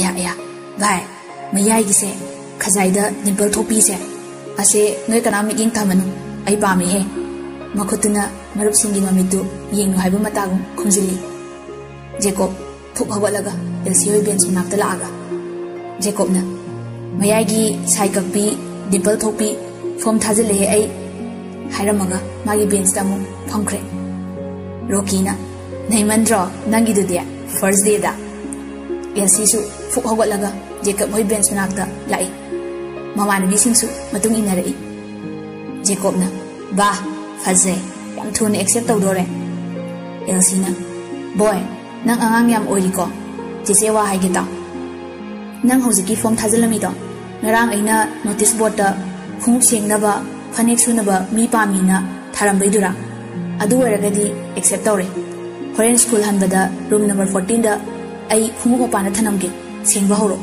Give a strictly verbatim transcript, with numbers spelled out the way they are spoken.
ꯌꯥ ꯌꯥ ꯚꯥꯏ, ꯃꯌꯥꯏꯒꯤꯁꯦ, ꯈꯖꯥꯏꯗ ꯗꯤꯝꯄꯜ ꯊꯣꯛꯄꯤꯁꯦ, ꯑꯁꯦ ꯅꯣꯏ ꯀꯅꯥꯝ ꯃꯤꯠꯌꯦꯡ ꯊꯝꯃꯅꯨ, ꯑꯩ ꯄꯥꯝꯃꯦꯍꯦ꯫ ꯃꯈꯨꯠꯇꯨꯅ ꯃꯔꯨꯞꯁꯤꯡꯒꯤ ꯃꯃꯤꯠꯇꯨ ꯌꯦꯡꯂꯨ ꯍꯥꯏꯕ ꯃꯇꯥꯒꯨꯝ ꯈꯨꯝꯖꯤꯜꯂꯤ꯫ ꯖꯦꯀꯣꯕ ꯐꯨꯛ ꯍꯧꯒꯠꯂꯒ ꯑꯦꯜꯁꯤ ꯍꯣꯏ ꯕꯦꯟꯁ ꯃꯅꯥꯛꯇ ꯂꯥꯛꯑꯒ, ꯖꯦꯀꯣꯕꯅ ꯃꯌꯥꯏꯒꯤ ꯁꯥꯏ ꯀꯛꯄꯤ, ꯗꯤꯝꯄꯜ ꯊꯣꯛꯄꯤ ꯐꯣꯝ ꯊꯥꯖꯤꯜꯂꯛꯑꯦ ꯑꯩ ꯍꯥꯏꯔꯝꯃꯒ ꯃꯥꯒꯤ ꯕꯦꯟꯁꯇ ꯑꯃꯨꯛ ꯐꯝꯈ꯭ꯔꯦ꯫ ꯔꯣꯀꯤꯅ, "ꯅꯩꯃꯟꯗ꯭ꯔꯣ ꯅꯪꯒꯤꯗꯨꯗꯤ, ꯐꯥꯔꯁ ꯗꯦꯗ?" ꯑꯦꯜꯁꯤꯁꯨ ꯐꯨꯛ ꯍꯧꯒꯠꯂꯒ ꯖꯦꯀꯣꯕ ꯍꯣꯏ ꯕꯦꯟꯁ ꯃꯅꯥꯛꯇ ꯂꯥꯛꯏ꯫ ꯃꯃꯥꯟꯅꯕꯤꯁꯤꯡꯁꯨ ꯃꯇꯨꯡ ꯏꯟꯅꯔꯛꯏ꯫ ꯖꯦꯀꯣꯕꯅ, "ꯕꯥ, ꯐꯖꯩ, ꯌꯥꯝ ꯊꯨꯅ ꯑꯦꯛꯁꯦꯞ ꯇꯧꯗꯣꯔꯦ꯫" ꯑꯦꯜꯁꯤꯅ, "ꯕꯣꯏ, ꯅꯪ ꯑꯉꯥꯡ ꯌꯥꯝ ꯑꯣꯏꯔꯤꯀꯣ꯫ ꯆꯦꯆꯦ ꯋꯥ ꯍꯥꯏꯒꯦ ꯇꯥꯎ꯫ ꯅꯪ ꯍꯧꯖꯤꯛꯀꯤ ꯐꯣꯝ ꯊꯥꯖꯤꯜꯂꯝꯃꯤꯗꯣ, ꯉꯔꯥꯡ ꯑꯩꯅ ꯅꯣꯇꯤꯁ ꯕꯣꯔꯗꯇ ꯈꯣꯡꯎꯞ ꯁꯦꯡꯅꯕ, ꯐꯅꯦꯛ ꯁꯨꯅꯕ ꯃꯤ ꯄꯥꯝꯃꯤꯅ ꯊꯥꯔꯝꯕꯩꯗꯨꯔꯥ? ꯑꯗꯨ ꯑꯣꯏꯔꯒꯗꯤ ꯑꯦꯛꯁꯦꯞ ꯇꯧꯔꯦ꯫ ꯍꯣꯔꯦꯟ ꯁ꯭ꯀꯨꯜ ꯍꯟꯕꯗ ꯔꯨꯝ ꯅꯝꯕꯔ ꯐꯣꯔꯇꯤꯟꯗ ꯑꯩ ꯈꯣꯡꯎꯞ ꯃꯄꯥꯟꯗ ꯊꯅꯝꯒꯦ, ꯁꯦꯡꯕ ꯍꯧꯔꯣ꯫"